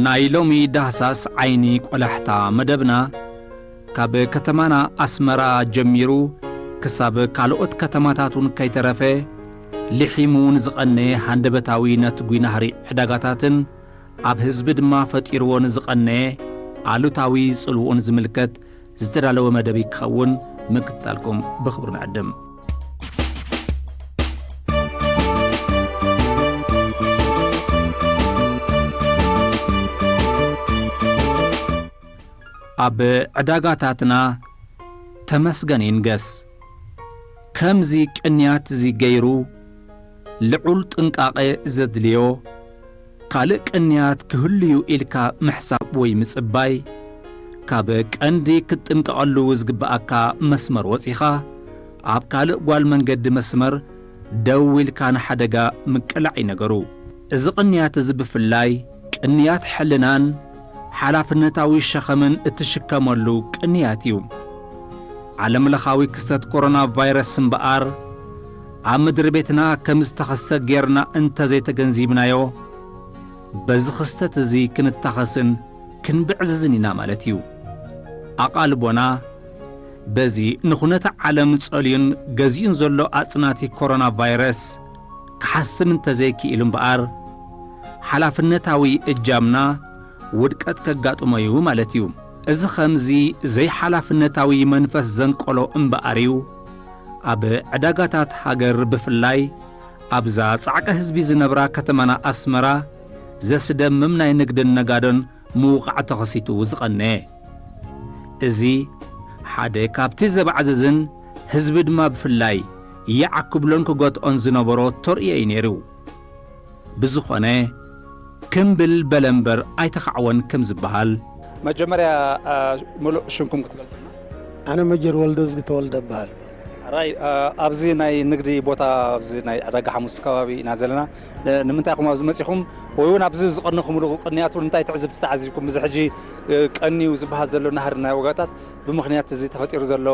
ናይ ሎሚ ዳህሳስ ዓይኒ ቆላሕታ መደብና፣ ካብ ከተማና ኣስመራ ጀሚሩ ክሳብ ካልኦት ከተማታት እውን ከይተረፈ፣ ልሒሙ ንዝቐነየ ሃንደበታዊ ነትጒ ናህሪ ዕዳጋታትን ኣብ ህዝቢ ድማ ፈጢርዎ ንዝቐነየ ኣሉታዊ ጽልውኡን ዝምልከት ዝተዳለወ መደብ ክኸውን ምክትታልኩም ብኽብሪ ንዕድም። ኣብ ዕዳጋታትና ተመስገን ይንገስ። ከምዚ ቅንያት እዚ ገይሩ ልዑል ጥንቃቐ ዘድልዮ ካልእ ቅንያት ክህሉ'ዩ ኢልካ ምሕሳብ ወይ ምጽባይ፣ ካብ ቀንዲ ክትጥንቀቐሉ ዝግብኣካ መስመር ወጺኻ፣ ኣብ ካልእ ጓል መንገዲ መስመር ደው ኢልካ ንሓደጋ ምቅላዕ እዩ ነገሩ። እዚ ቅንያት እዚ ብፍላይ ቅንያት ሕልናን ሓላፍነታዊ ሸኸምን እትሽከመሉ ቅንያት እዩ። ዓለምለኻዊ ክስተት ኮሮና ቫይረስ እምበኣር፣ ኣብ ምድሪ ቤትና ከም ዝተኸስተ ጌርና እንተዘይተገንዚብናዮ፣ በዚ ክስተት እዚ ክንታኸስን ክንብዕዝዝን ኢና ማለት እዩ። ኣቓልቦና በዚ ንኹነተ ዓለም ጸልዩን ገዚኡን ዘሎ ኣጽናቲ ኮሮና ቫይረስ ክሓስም እንተዘይክኢሉ እምበኣር፣ ሓላፍነታዊ እጃምና ውድቀት ከጋጥሞ እዩ ማለት እዩ። እዚ ኸምዚ ዘይሓላፍነታዊ መንፈስ ዘንቀሎ እምበኣር እዩ፣ ኣብ ዕዳጋታት ሃገር ብፍላይ ኣብዛ ጻዕቂ ህዝቢ ዝነብራ ከተማና ኣስመራ ዘስደምም ናይ ንግድን ነጋዶን ምውቓዕ ተኸሲቱ ዝቐነየ። እዚ ሓደ ካብቲ ዘባዕዝዝን ህዝቢ ድማ ብፍላይ ይዓክብሎን ክገትኦን ዝነበሮ ተርእዮ እዩ ነይሩ። ብዝኾነ፣ ክምብል በለ እምበር ኣይተኻዕወን ከም ዝበሃል። መጀመርያ፣ አ፣ ምሉእ ሽምኩም ክትገልጹልና? ኣነ መጀር ወልደዝጊ ተወልደ እበሃል። ራይ፣ አ፣ ኣብዚ ናይ ንግዲ ቦታ፣ ኣብዚ ናይ ዕዳጋ ሓሙስ ከባቢ ኢና ዘለና። ን-፣ ንምንታይ ኢኹም ኣብዚ መጺኹም? ወይ እውን ኣብዚ ዝቐነኹምሉ ቅንያት እውን እንታይ ትዕዝብቲ ተዓዚብኩም? እዚ ሕጂ፣ እ፣ ቀንዩ ዝበሃል ዘሎ ናህሪ ናይ ዋጋታት ብምኽንያት እዚ ተፈጢሩ ዘሎ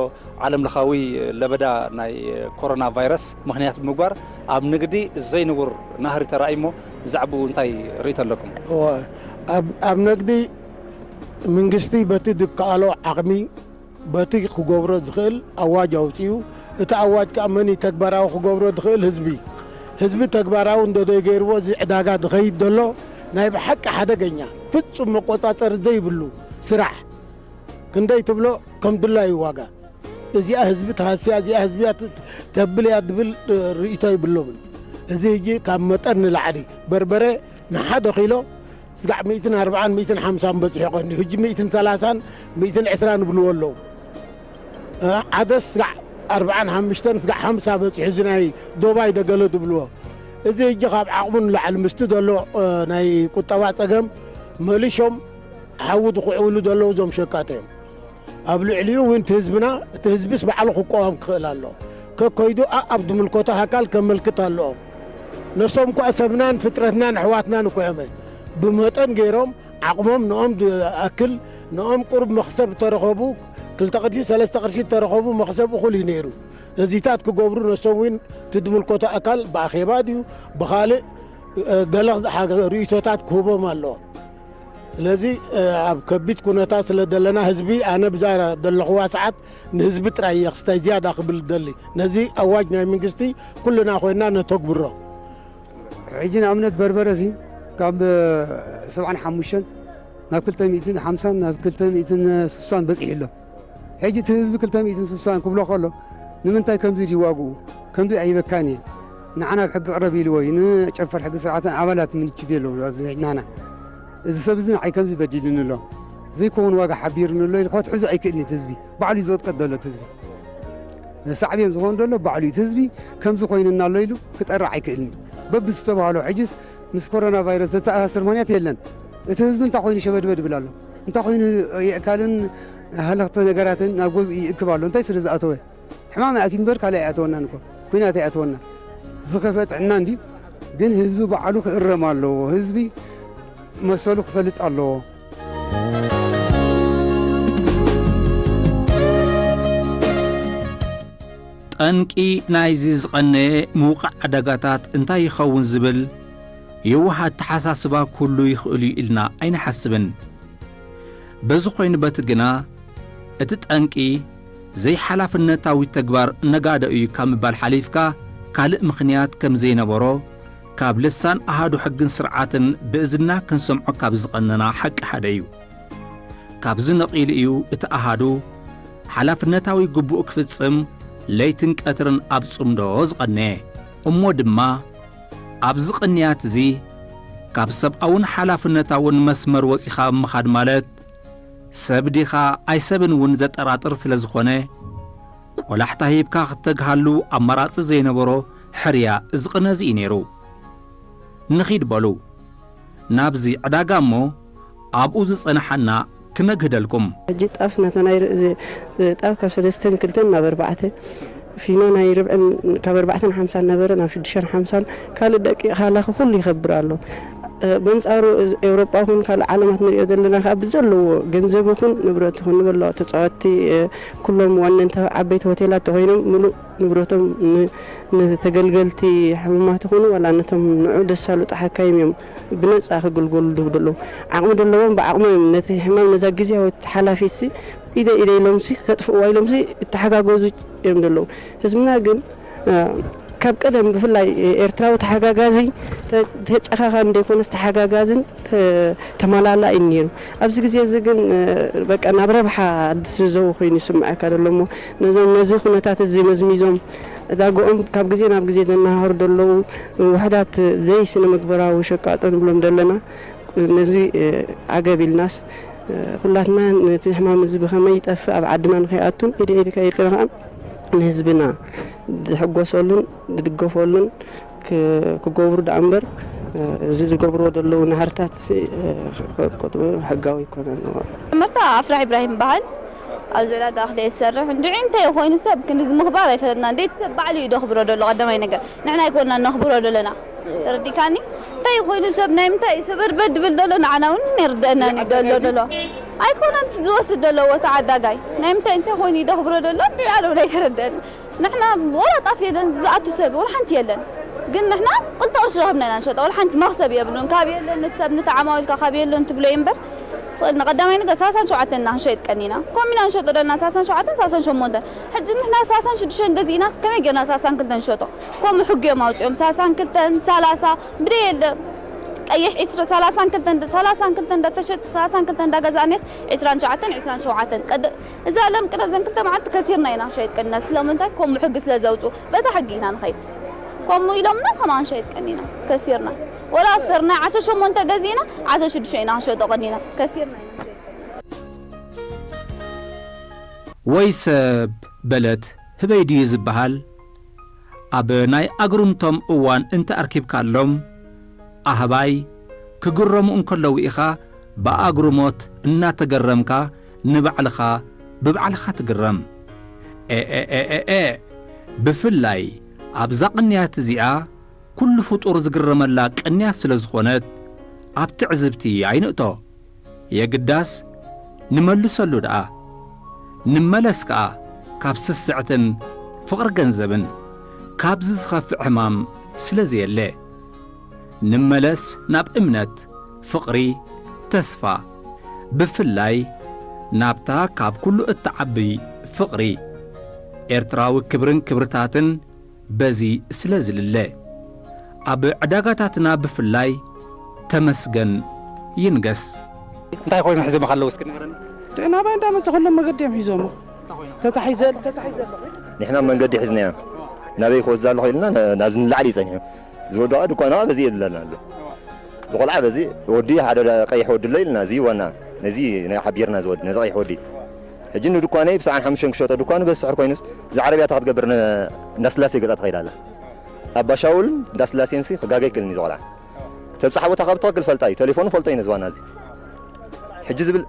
ዓለምለኻዊ ለበዳ ናይ ኮሮና ቫይረስ ምኽንያት ብምግባር ኣብ ንግዲ ዘይንቡር ናህሪ ተራእዩ እሞ ብዛዕባኡ እንታይ ርእይቶ ኣለኩም? እወ፣ ኣብ፣ ኣብ ንግዲ መንግስቲ በቲ ዝከኣሎ ዓቕሚ በቲ ክገብሮ ዝኽእል ኣዋጅ ኣውጺኡ፣ እቲ ኣዋጅ ከኣ መን እዩ ተግባራዊ ክገብሮ ዝኽእል? ህዝቢ። ህዝቢ ተግባራዊ እንዶ ዘይገይርዎ እዚ ዕዳጋ ዝኸይድ ዘሎ ናይ ብሓቂ ሓደገኛ፣ ፍጹም መቆጻጸሪ ዘይብሉ ስራሕ። ክንደይ ትብሎ ከም ድላዩ ዋጋ። እዚኣ ህዝቢ ትሃስያ፣ እዚኣ ህዝቢ እያ ት-፣ ተብል እያ ዝብል፣ እ፣ ርእይቶ ይብሎምን። እዚ ሕጂ ካብ መጠን ንላዕሊ በርበረ ንሓደ ኪሎ ስጋዕ ሚእትን ኣርብዓን ሚእትን ሓምሳን በጺሑ ቀንዩ። ሕጂ ሚእትን ሰላሳን ሚእትን ዕስራን ይብልዎ ኣለዉ። እ፣ ዓደስ ስጋዕ ኣርብዓን ሓሙሽተን ስጋዕ ሓምሳ በጺሑ፣ እዚ ናይ ዶባይ ደገሎ ዝብልዎ። እዚ ሕጂ ካብ ዓቕሙ ንላዕሊ ምስቲ ዘሎ፣ እ፣ ናይ ቁጠባ ጸገም መሊሾም ሓዊ ዝኹዕብሉ ዘለዉ እዞም ሸቃጦ እዮም። ኣብ ልዕሊኡ እውን እቲ ህዝብና፣ እቲ ህዝብስ ባዕሉ ክቋወም ክኽእል ኣለዎ። ከከይዱ ኣኣብ ዝምልከቶ ኣካል ከመልክት ኣለዎ። ነሶም እኳ ሰብናን ፍጥረትናን ኣሕዋትናን እኮ እዮም። ብመጠን ገይሮም ዓቕሞም ንኦም ዝኣክል፣ ንኦም ቁሩብ መኽሰብ እተረኸቡ፣ ክልተ ቅርሺ፣ ሰለስተ ቅርሺ እተረኸቡ መኽሰብ እኹል እዩ ነይሩ። ነዚታት ክገብሩ ነሶም እውን እቲ ዝምልከቶ ኣካል ብኣኼባ ድዩ ብኻልእ፣ እ፣ ገለ ሓገ-፣ ርእይቶታት ክህቦም ኣለዎ። ስለዚ፣ እ፣ ኣብ ከቢድ ኩነታት ስለ ዘለና ህዝቢ፣ ኣነ ብዛ ዘለኽዋ ሰዓት ንህዝቢ ጥራይ እየ ክስታይ ዝያዳ ክብል ዝደሊ። ነዚ ኣዋጅ ናይ መንግስቲ ኩልና ኮይንና ነተግብሮ። ሕጂ ንኣብነት በርበረ እዚ ካብ ሰብዓን ሓሙሽተን ናብ ክልተ ሚእትን ሓምሳን ናብ ክልተ ሚእትን ስሳን በጺሑ ኣሎ። ሕጂ እቲ ህዝቢ ክልተ ሚእትን ስሳን ክብሎ ከሎ፣ ንምንታይ ከምዚ ድዩ ዋግኡ? ከምዚ ኣይበካን እየ። ንዓና ኣብ ሕጊ ቅረብ ኢልዎ እዩ። ንጨንፈር ሕጊ ስርዓትን ኣባላት ምንችብ የለዉ ኣብዚ ናና። እዚ ሰብ እዚ ንዓይ ከምዚ በዲልኒ ኣሎ፣ ዘይከውን ዋጋ ሓቢርኒ ኣሎ ኢሉ ክትሕዞ ኣይክእልን እዩ። እቲ ህዝቢ ባዕሉ እዩ ዝቕጥቀጥ ዘሎ። እቲ ህዝቢ ሳዕቤን ዝኾን ዘሎ ባዕሉ እዩ። እቲ ህዝቢ ከምዚ ኮይኑና ኣሎ ኢሉ ክጠርዕ ኣይክእልን እዩ። በብዝተባህሎ ሕጅስ ምስ ኮሮና ቫይረስ ዘተኣሳስር ምኽንያት የለን። እቲ ህዝቢ እንታይ ኮይኑ ሸበድበድ ይብል ኣሎ? እንታይ ኮይኑ የእካልን ሃለኽቲ ነገራትን ናብ ገዝኡ ይእክብ ኣሎ? እንታይ ስለ ዝኣተወ? ሕማም ኣትዩ እምበር ካልእ ኣይኣተወናን እኮ። ኲናት ኣይኣተወና። ዝኸፍአ ጥዕና እንድዩ። ግን ህዝቢ ባዕሉ ክእረም ኣለዎ። ህዝቢ መሰሉ ክፈልጥ ኣለዎ። ጠንቂ ናይዚ ዝቐነየ ምውቃዕ ዕዳጋታት እንታይ ይኸውን ዝብል የዋህ ኣተሓሳስባ ክህሉ ይኽእል እዩ ኢልና ኣይንሓስብን። በዚ ኮይኑ በቲ ግና፣ እቲ ጠንቂ ዘይሓላፍነታዊ ተግባር ነጋዶ እዩ ካብ ምባል ሓሊፍካ ካልእ ምኽንያት ከም ዘይነበሮ፣ ካብ ልሳን ኣሃዱ ሕግን ስርዓትን ብእዝንና ክንሰምዖ ካብ ዝቐነና ሓቂ ሓደ እዩ። ካብዚ ነቒሉ እዩ እቲ ኣሃዱ ሓላፍነታዊ ግቡእ ክፍጽም ለይትን ቀትርን ኣብ ጽምዶ ዝቐነየ። እሞ ድማ ኣብዚ ቅንያት እዚ ካብ ሰብኣውን ሓላፍነታውን መስመር ወጺኻ ምኻድ ማለት፣ ሰብ ዲኻ ኣይሰብን እውን ዘጠራጥር ስለ ዝኾነ፣ ቆላሕታ ሂብካ ክተግሃሉ ኣማራጺ ዘይነበሮ ሕርያ እዚ ቅነ እዚ እዩ ነይሩ። ንኺድ በሉ ናብዚ ዕዳጋ እሞ ኣብኡ ዝጸንሓና ክነግህደልኩም። ሕጂ ጣፍ ናተና ይር-፣ እዚ ጣፍ ካብ ሰለስተን ክልተን ናብ ኣርባዕተ፣ ፊኖ ናይ ርብዕን ካብ ኣርባዕተን ሓምሳን ነበረ ናብ ሽዱሽተን ሓምሳን፣ ካልእ ደቂ ሃላኺ ኩሉ ይኸብር ኣሎ። እ፣ በንጻሩ እዚ ኤውሮጳ ይኹን ካልእ ዓለማት ንሪኦ ዘለና ከኣ ብዘለዎ ገንዘብ ይኹን ንብረት ይኹን ንበሎ ተጻወትቲ፣ እ፣ ኩሎም ዋነንቲ ዓበይቲ ሆቴላት ተኾይኖም ምሉእ ንብረቶም ን-፣ ንተገልገልቲ ሕሙማት ይኹኑ ዋላ ነቶም ንዑ ደሳሉ ጠሓካይም እዮም ብነጻ ክግልገሉ ዝህቡ ዘለዉ። ዓቕሚ ዘለዎም ብዓቕሞም እዮም ነቲ ሕማም ነዛ ግዝያዊት ሓላፊትሲ ኢደ ኢደ ኢሎምሲ ከጥፍእዋ ኢሎምሲ እተሓጋገዙ እዮም ዘለዉ። ህዝብና ግን፣ እ፣ ካብ ቀደም ብፍላይ ኤርትራዊ ተሓጋጋዚ ተ-፣ ተጨኻኻን ዘይኮነስ ተሓጋጋዝን ተ-፣ ተመላላእን ነይሩ። ኣብዚ ግዜ እዚ ግን፣ እ፣ በቃ ናብ ረብሓ ኣዲስ ዘው ኮይኑ ይስምዓካ ዘሎ እሞ ነዞም ነዚ ኩነታት እዚ መዝሚዞም ዕዳግኦም ካብ ግዜ ናብ ግዜ ዘነሃህሩ ዘለዉ ውሑዳት ዘይስነ ምግባራዊ ሸቃጦ ንብሎም ዘለና ነዚ፣ እ፣ ዓገብ ኢልናስ፣ እ፣ ኩላትና ነቲ ሕማም እዚ ብኸመይ ይጠፍእ ኣብ ዓድና ንኸይኣቱን ኢደ ኢድካ ኢልካ ከኣ ንህዝብና ዝሕጎሰሉን ዝድገፈሉን ክ-፣ ክገብሩ ደኣ እምበር፣ እ፣ እዚ ዝገብርዎ ዘለዉ ናህርታት፣ እ፣ ከ-፣ ከ-፣ ሕጋዊ ኣይኮነን። መርታ ኣፍራሕ ኢብራሂም በሃል። ኣብዚ ዕዳጋ እኽሊ እየ ዝሰርሕ። እንድዒ እንታይ ኮይኑ ሰብ ክንድዚ ምኽባር ኣይፈለጥና። እንዴት ሰብ ባዕሉ እዩ ደኽብሮ ዘሎ ቀዳማይ ነገር። ንሕና ኣይኮንና ነኽብሮ ዘለና። ተረዲካኒ? እንታይ ኮይኑ ሰብ ናይ ምንታይ እዩ ሰብ እርበድ ድብል ዘሎ ንዓና እውን ይርደአናን እዩ ደሎ ደሎ። ኣይኮነን እቲ ዝወስድ ዘሎ ወታ ዓዳጋይ። ናይ ምንታይ እንታይ ኮይኑ እዩ ደኽብሮ ዘሎ እንድዒ ኣነ እውን ኣይተረደአኒ። ንሕና ወላ ጣፍ የለን ዝኣቱ ሰብ ወላ ሓንቲ የለን። ግን ንሕና ክልተ ቅርሺ ረኸብና ኢና ንሸጦ። ወላ ሓንቲ መኽሰብ የብሉን። ካብ የለን እቲ ሰብ ንተዓማዊልካ ካብ የለን ትብሎ እዩ እምበር። ስእልና ቀዳማይ ነገር ሰላሳን ሸውዓተን ኢና ክንሸይጥ ቀኒና። ከምኡ ኢና ንሸጦ ደለና ሰላሳን ሸውዓተን፣ ሰላሳን ሸሞንተን። ሕጂ ንሕና ሰላሳን ሽዱሽተን ገዚእናስ ከመይ ጌርና ሰላሳን ክልተን ንሸጦ? ከምኡ ሕጊ እዮም ኣውጺኦም። ሰላሳን ክልተን፣ ሰላሳ፣ ብደይ የለ። ቀይሕ ዒስራ፣ ሰላሳን ክልተን፣ ሰላሳን ክልተን እንዳተሸጥ፣ ሰላሳን ክልተን እንዳገዛእናስ ዒስራን ሸውዓተን፣ ዒስራን ሸውዓተን። ቀደ-፣ እዛ ለም ቅነ ዘን ክልተ መዓልቲ ከሲርና ኢና ሸይጥ ቀኒና። ስለምንታይ? ከምኡ ሕጊ ስለ ዘውጽኡ። በታ ሕጊ ኢና ንኸይድ። ከምኡ ኢሎምና ከማን ሸይጥ ቀኒና። ከሲርና። ወላ ኣሰርና ዓሰርተ ሸሞንተ ገዚእና፣ ዓሰርተ ሽዱሽተ ኢና ክንሸጦ ቀኒና። ከሲርና ኢና ሸይጥ ቀኒና። ወይ ሰብ በለት ህበይ ድዩ ዝበሃል? ኣብ ናይ ኣግሩምቶም እዋን እንተ ኣርኪብካሎም፣ ኣህባይ ክግረሙ እንከለዉ ኢኻ ብኣግርሞት እናተገረምካ ንባዕልኻ ብባዕልኻ ትግረም። ኤኤኤኤኤ! ብፍላይ ኣብዛ ቅንያት እዚኣ ኩሉ ፍጡር ዝግረመላ ቅንያት ስለ ዝኾነት ኣብ ትዕዝብቲ ኣይንእቶ። የግዳስ ንመልሰሉ ደኣ። ንመለስ ከኣ ካብ ስስዕትን ፍቕሪ ገንዘብን ካብዚ ዝኸፍእ ሕማም ስለ ዘየለ። ንመለስ ናብ እምነት፣ ፍቕሪ፣ ተስፋ። ብፍላይ ናብታ ካብ ኩሉ እትዓቢ ፍቕሪ። ኤርትራዊ ክብርን ክብርታትን በዚ ስለ ዝልለ። ኣብ ዕዳጋታትና ብፍላይ ተመስገን ይንገስ። እንታይ ኮይኑ ሕዚ መኻለዉ እስኪ ንገረኒ። ናባይ እንዳመጸ ኩሎም መገዲ እዮም ሒዞሞ። ተታሒዘ-፣ ተታሒዘ ኣለኹ። ንሕና መንገዲ ሒዝናዮ። ናበይ ክወስድ ኣለኹ ኢልና ና-፣ ናብዚ ንላዕሊ እዩ ጸኒሑ። ዝወደቐ ድኳና በዚ የብለና ኣሎ። ዝቖልዓ በዚ ወዲ ሓደ ቀይሕ ወዲ ኣሎ ኢልና፣ እዚ ዋና፣ ነዚ ናይ ሓቢርና ዝወዲ፣ ነዚ ቀይሕ ወዲ። ሕጂ ንድኳነይ ብሰዓን ሓሙሽተን ክሸጦ ድኳኑ በዚ ስሕር ኮይኑስ፣ እዛ ዓረብያ እንታይ ክትገብር ን-፣ እንዳስላሴ ገጻ ትኸይድ ኣላ። ኣባ ሻውል እንዳስላሴንሲ ክጋገ ኣይክእልን እዩ ዝቖልዓ። ተብጽሓ ቦታ ካብ ትኽክል ፈልጣ እዩ፣ ቴሌፎኑ ፈልጦ እዩ ነዚ ዋና እዚ። ሕጂ ዝብል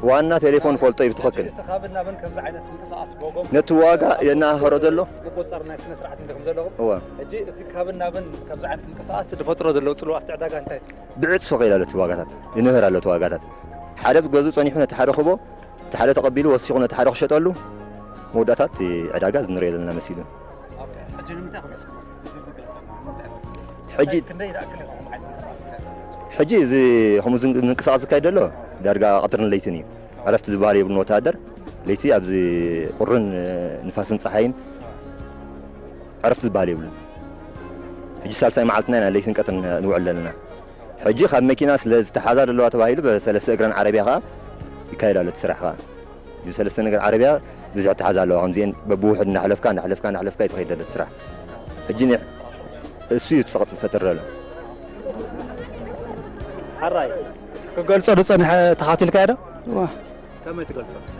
ዋና ቴሌፎን ፈልጦ እዩ ብትኽክል። እቲ ካብን ናብን ከምዚ ዓይነት ምንቅስቓስ ቦጎም ነቲ ዋጋ የናህሮ ዘሎ። ምቁጽጻር ናይ ስነ ስርዓት እንዲኹም ዘለኹም። እወ። ሕጂ እቲ ካብን ናብን ከምዚ ዓይነት ምንቅስቓስ ዝፈጥሮ ዘለዉ ጽልዋ ኣብቲ ዕዳጋ እንታይ እዩ? ብዕጽፊ ከይድ ኣሎ እቲ ዋጋታት፣ ይንህር ኣሎ እቲ ዋጋታት። ሓደ ገዝኡ ጸኒሑ ነቲ ሓደ ክቦ፣ እቲ ሓደ ተቐቢሉ ወሲኹ ነቲ ሓደ ክሸጠሉ፣ መወዳእታ እቲ ዕዳጋ እዚ ንሪኦ ዘለና መሲሉ። ኦኬ፣ ሕጂ ንምንታይ ኢኹም ሒዝኩሞ? እስኪ ብዝርዝር ግለጸልና። ንምንታይ ኢኹም? ሕጂ ክንደይ ይኣክል ኢኹም ዓይነት ምንቅስቓስ? ሕጂ እዚ ከምኡ ዝን- ምንቅስቃስ ዝካየድ ዘሎ ዳርጋ ቀትርን ለይትን እዩ። ዕረፍቲ ዝበሃል የብሉን ወተሃደር። ለይቲ ኣብዚ ቁርን ንፋስን ፀሓይን ዕረፍቲ ዝበሃል የብሉን። ሕጂ ሳልሳይ መዓልትና ኢና ለይትን ቀትርን ንውዕል ዘለና። ሕጂ ካብ መኪና ስለ ዝተሓዛ ዘለዋ ተባሂሉ ብሰለስተ እግረን ዓረብያ ከዓ ይካየድ ኣሎ እቲ ስራሕ ከዓ። እዚ ሰለስተ ነገር ዓረብያ ብዙሕ ተሓዛ ኣለዋ። ከምዚአን በብውሕድ እናሕለፍካ እናሕለፍካ እናሕለፍካ እዩ ዝኸይድ ዘሎ እቲ ስራሕ። ሕጂ ኒ- እሱ እዩ እቲ ፀቕጢ ዝፈጥር ዘሎ። ሓራይ ክገልጾ ዝጸንሐ ተኻቲልካዮ ዶ? ዋ ከመይ ትገልጾ? እስኪ?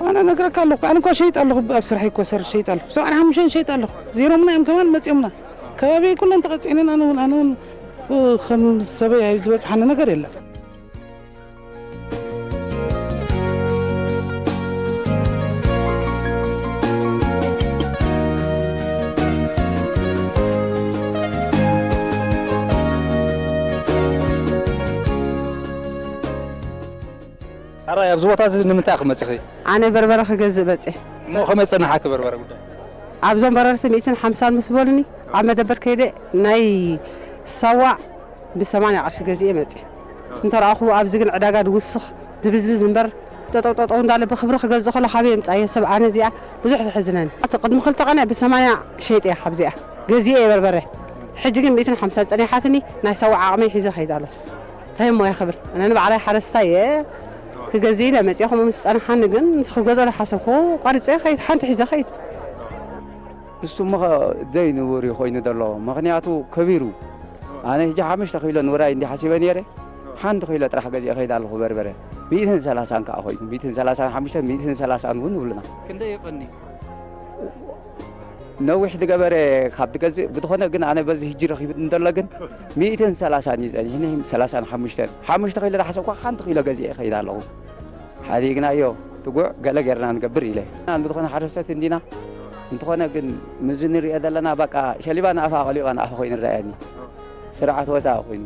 ኣነ ነግረካ ኣለኹ። ኣነ እኳ ሸይጥ ኣለኹ፣ ኣብ ስራሕ እኮ ሰር ሸይጥ ኣለኹ። ሰብዓን ሓሙሽተን ሸይጥ ኣለኹ። ዜሮምና እዮም ከማን መጺኦምና። ከባቢ ኩለን ተቐጺዕንን ኣነ እውን ኣነ እውን ከም ሰበይ ዝበጽሓኒ ነገር የለን። ሓራይ ኣብዚ ቦታ እዚ ንምንታይ ኢኺ መጺኺ? ኣነ በርበረ ክገዝእ መፅእ እሞ ከመይ ጸናሓኪ በርበረ ጉዳይ? ኣብዞም በረርቲ ሚእትን ሓምሳን ምስ በሉኒ ኣብ መደበር ከይደ ናይ ሳዋ ብሰማንያ ቅርሺ ገዚኤ መፅእ እንተረኣኹ ኣብዚ ግን ዕዳጋ ድውስኽ ድብዝብዝ እምበር ጠጠው ጠጠው እንዳለ ብክብሪ ክገዝእ ከሎ ካበይ የምፃየ ሰብ ኣነ እዚኣ ብዙሕ ተሕዝነኒ እቲ ቅድሚ ክልተ ቀነ ብሰማንያ ሸይጥ እያ ካብዚኣ ገዚኤ እየ በርበረ ሕጂ ግን ሚእትን ሓምሳን ፀኒሓትኒ ናይ ሳዋ ዓቕመይ ሒዘ ከይድ ኣሎ እንታይ እሞ እየ ክብል ኣነ ንባዕላይ ሓረስታይ እየ ክገዝእ ኢለ መፅየ ከምኡ ምስ ፀንሓኒ ግን ክገዝኦ ዝሓሰብኩ ቆሪፀ ከይድ ሓንቲ ሒዘ ከይድ ንሱ እሞ ዘይንቡር እዩ ኮይኑ ዘሎ ምክንያቱ ከቢሩ ኣነ ሕጂ ሓሙሽተ ኪሎ ንውራይ እንዲ ሓሲበ ነይረ ሓንቲ ኪሎ ጥራሕ ገዚአ ከይድ ኣለኹ በርበረ ሚእትን ሰላሳን ከዓ ኮይኑ ሚእትን ሰላሳን ሓሙሽተ ሚእትን ሰላሳን እውን ይብሉና ክንደይ ይቐኒ? ነዊሕ ዝገበረ ካብ ትገዝእ ብዝኾነ ግን ኣነ በዚ ሕጂ ረኺቡ እንተሎ ግን ሚእትን ሰላሳን እዩ ጸኒሕኒ ሰላሳን ሓሙሽተን ሓሙሽተ ኪሎ ዝሓሰብኳ ሓንቲ ኪሎ ገዚአ ይኸይድ ኣለኹ ሓዲግናዮ ትጉዕ ገለ ጌርና ንገብር ኢለ ብዝኾነ ሓረስቶት እንዲና እንተኾነ ግን ምዚ ንሪኦ ዘለና በቃ ሸሊባ ንኣፋ ቀሊባ ንኣፋ ኮይኑ ይረኣየኒ ስርዓት ወፃኢ ኮይኑ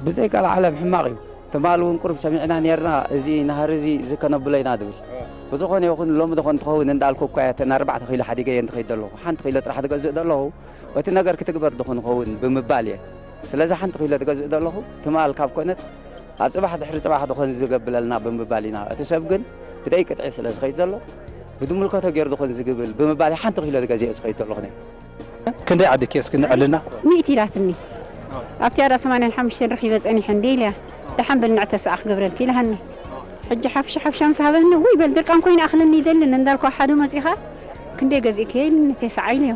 ብዘይ ቃል ዓለም ሕማቕ እዩ ትማል እውን ቁሩብ ሰሚዕና ኔርና እዚ ናህሪ እዚ እዚ ከነብሎ ኢና ዝብል ብዝኾነ ይኹን ሎሚ ዝኾን ትኸውን እንዳልኩ እኳ እየ ተን ኣርባዕተ ኪሎ ሓዲገ እየ እንትኸይድ ዘለኹ ሓንቲ ኪሎ ጥራሕ ትገዝእ ዘለኹ እቲ ነገር ክትግበር ዝኾን ኸውን ብምባል እየ ስለዚ ሓንቲ ኪሎ ትገዝእ ዘለኹ ትማል ካብ ኮነት ኣብ ፅባሕ ድሕሪ ፅባሕ ዝኾን ዝገብለልና ብምባል ኢና እቲ ሰብ ግን ብደይ ቅጥዒ ስለ ዝኸይድ ዘሎ ብድምልከቶ ገይሩ ዝኾን ዝግብል ብምባል እየ ሓንቲ ኪሎ ዝገዝአ ዝኸይድ ዘለኹ ነይ ክንደይ ዓዲኪ እስኪ ንዕልና ሚእቲ ኢላትኒ ኣብቲ ኣዳ ሰማንያን ሓሙሽተን ረኺበ ጸኒሐ እንደ ኢለያ ደሓን በል ንዕተስኣ ክገብረልኪ ኢልሃኒ ሕጂ ሓፍሻ ሓፍሻ ምስ ሃበኒ ውይ በል ድርቃን ኮይኑ ኣኽለኒ ይደልን እንዳልኳ ሓደ መጺኻ ክንደይ ገዚእኪ ኢልኒ ተስዓ ኢለዮ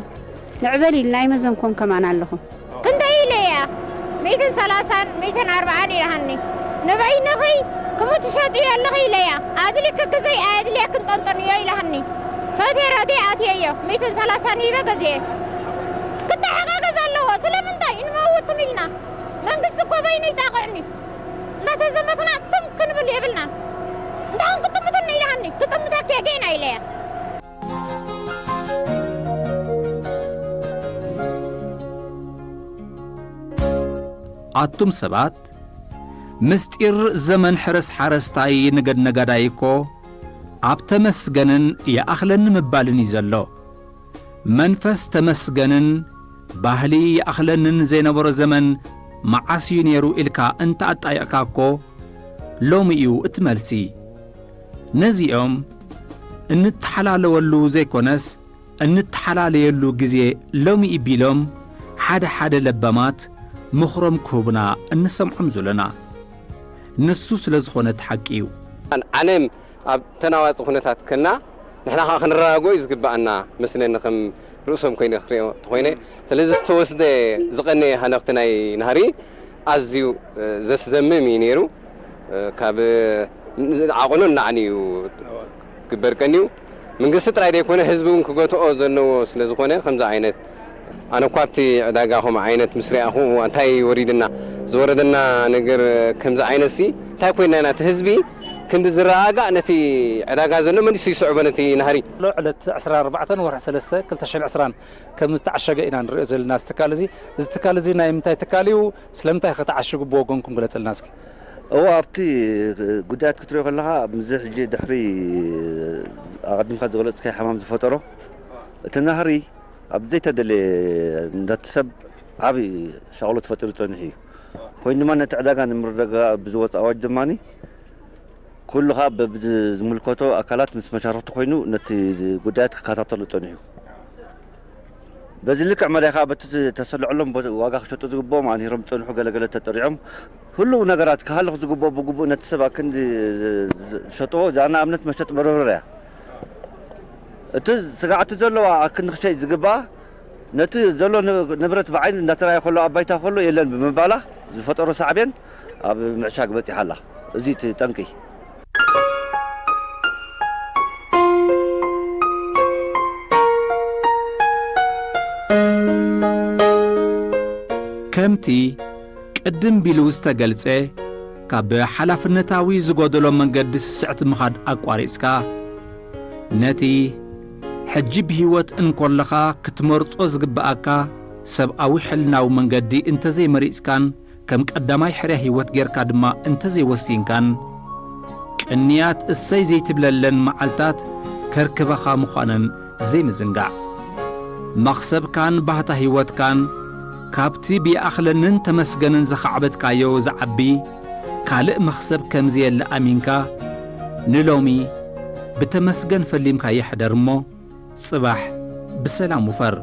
ንዕበል ኢልና ኣይመዘንኮን ከማን ኣለኹ ክንደይ ኢለያ ሚእትን ሰላሳን ሚእትን ኣርባዓን ኢልሃኒ ንበይንኺ ክሙ ትሸጥዮ ኣለኺ ኢለያ ኣድሊክኪ ዘይ ኣየድልየክን ጠንጠንዮ ኢልሃኒ ፈቴ ረዴ ኣትየዮ ሚእትን ሰላሳን ሂበ ገዚኤ ክተሓጋገዝ ኣለዎ ስለምንታይ እንመውትም ኢልና መንግስቲ እኮ በይኑ ይጣቕዕኒ እንዳተዘመትና ትም ክንብል የብልናን እንታኹም ክጥምትኒ ኢልሃኒ ክጥምተኪ ጌና ኢለያ ኣቱም ሰባት ምስጢር ዘመን ሕርስ ሓረስታይ ንገድ ነጋዳይ እኮ ኣብ ተመስገንን ይኣኽለኒ ምባልን እዩ ዘሎ። መንፈስ ተመስገንን ባህሊ ይኣኽለንን ዘይነበሮ ዘመን መዓስ እዩ ነይሩ ኢልካ እንተኣጣይቕካ እኮ ሎሚ እዩ እቲ መልሲ። ነዚኦም እንተሓላለወሉ ዘይኮነስ እንተሓላለየሉ ግዜ ሎሚ እዩ ቢሎም ሓደ ሓደ ለባማት ምኽሮም ክህቡና እንሰምዖም ዘለና። ንሱ ስለ ዝኾነ እቲ ሓቂ እዩ። ዓለም ኣብ ተናዋፂ ኩነታት ከና ንሕና ከዓ ክንረጋግኦ እዩ ዝግበኣና መስለኒ ከም ርእሶም ኮይነ ክሪኦ ተኮይነ ስለዚ ዝተወስደ ዝቀነየ ሃነክቲ ናይ ናህሪ ኣዝዩ ዘስደምም እዩ ነይሩ ካብ ዓቕኑ ንላዕሊ እዩ ግበር ቀንዩ መንግስቲ ጥራይ ዘይኮነ ህዝቢ እውን ክገትኦ ዘለዎ ስለ ዝኾነ ከምዚ ዓይነት ኣነ እኳ ኣብቲ ዕዳጋ ከምኡ ዓይነት ምስ ሪኣኹ እንታይ ወሪድና ዝወረደና ነገር ከምዚ ዓይነት ሲ እንታይ ኮይና ኢና እቲ ህዝቢ ክንዲ ዝረጋጋእ ነቲ ዕዳጋ ዘሎ መሊሱ ይስዕቦ ነቲ ናህሪ ሎ ዕለት ዕስራን ኣርባዕተን ወርሒ ሰለስተ ክልተ ሽሕን ዕስራን ከም ዝተዓሸገ ኢና ንሪኦ ዘለና እዚ ትካል እዚ እዚ ትካል እዚ ናይ ምንታይ ትካል እዩ ስለምንታይ ከተዓሽጉ ብወገንኩም ግለፅልና እስኪ እዎ ኣብቲ ጉዳያት ክትሪኦ ከለኻ ምስዚ ሕጂ ድሕሪ ኣቐዲምካ ዝገለፅካዮ ሕማም ዝፈጠሮ እቲ ናህሪ ኣብ ዘይተደለየ እንዳቲ ሰብ ዓብዪ ሻቕሎት ፈጢሩ ፀኒሑ እዩ ኮይኑ ድማ ነቲ ዕዳጋ ንምርግጋእ ብዝወፀ ኣዋጅ ድማ ኩሉ ከዓ በብዝምልከቶ ኣካላት ምስ መሻርክቲ ኮይኑ ነቲ ጉዳያት ክከታተሉ ፀኒሑ። በዚ ልክዕ መዳይ ከዓ በቲ ተሰልዐሎም ቦ- ዋጋ ክሸጡ ዝግብኦም ኣንሂሮም ዝፀንሑ ገለገለ ተጠሪዖም ህሉው ነገራት ክሃልኽ ዝግብኦ ብግቡእ ነቲ ሰብ ኣክንዲ ዝሸጥዎ እዛ ንኣብነት መሸጢ በርበረ እያ። እቲ ስጋዕቲ ዘለዋ ኣክንዲ ክሸይ ዝግብኣ ነቲ ዘሎ ን- ንብረት ብዓይኒ እንዳተራየ ከሎ ኣብ ባይታ ከሎ የለን ብምባላ ዝፈጠሮ ሳዕቤን ኣብ ምዕሻግ በፂሓ ኣላ። እዚ እቲ ጠንቂ። ከምቲ ቅድም ቢሉ ዝተገልጸ፣ ካብ ሓላፍነታዊ ዝጎደሎ መንገዲ ስስዕቲ ምኻድ ኣቋሪጽካ፣ ነቲ ሕጂ ብህይወት እንኮለኻ ክትመርጾ ዝግብኣካ ሰብኣዊ ሕልናዊ መንገዲ እንተዘይመሪጽካን ከም ቀዳማይ ሕርያ ህይወት ጌርካ ድማ እንተዘይወሲንካን፣ ቅንያት እሰይ ዘይትብለለን መዓልታት ከርክባኻ ምዃነን ዘይምዝንጋዕ። መኽሰብካን ባህታ ህይወትካን ካብቲ ብይኣኽለንን ተመስገንን ዝኻዕበትካዮ ዝዓቢ ካልእ መኽሰብ ከም ዘየለ ኣሚንካ፣ ንሎሚ ብተመስገን ፈሊምካዮ ሕደር እሞ፣ ጽባሕ ብሰላም ውፈር።